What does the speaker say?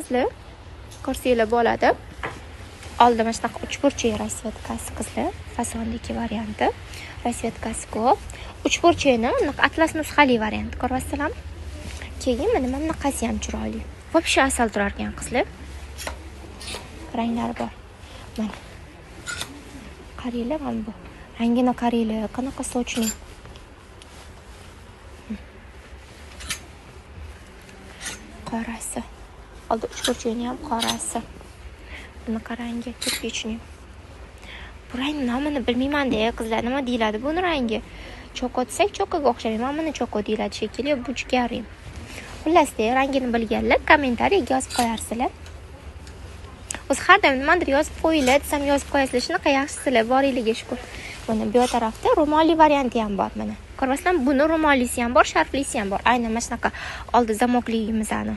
qizlar. Ko'rsanglar bo'ladi. Oldi mana shunaqa uchburchak расцветка si, qizlar, fasondagi varianti. Расцветка si ko'p. Uchburchakni bunaqa atlas nusxali varianti, ko'ryapsizlarmi? Keyin mana bunaqasi ham chiroyli. Вообще asal turar ekan, qizlar. Ranglari bor. Mana. Qaranglar, mana bu. Rangini qaranglar, qanaqa сочный. Qorasi. Oldi uchburchakni ham qorasi. Bunaqa rangi, кирпичный. Bu rang nomini bilmayman-da, qizlar, nima deyiladi buni rangi? Choko desak, chokoga o'xshamaydi. Mana buni choko deyiladi shekilli, bu jigarrang. Xullas, rangini bilganlar kommentariyaga yozib qo'yarsizlar. O'zi har doim nimadir yozib qo'yinglar desam, yozib qo'yasizlar. Shunaqa yaxshisizlar, boringlarga shukur. Mana bu tarafda ro'molli varianti ham bor mana. Ko'ryapsizlarmi? Buni ro'mollisi ham bor, sharflisi ham bor. Aynan mana shunaqa oldi zamokligimizni.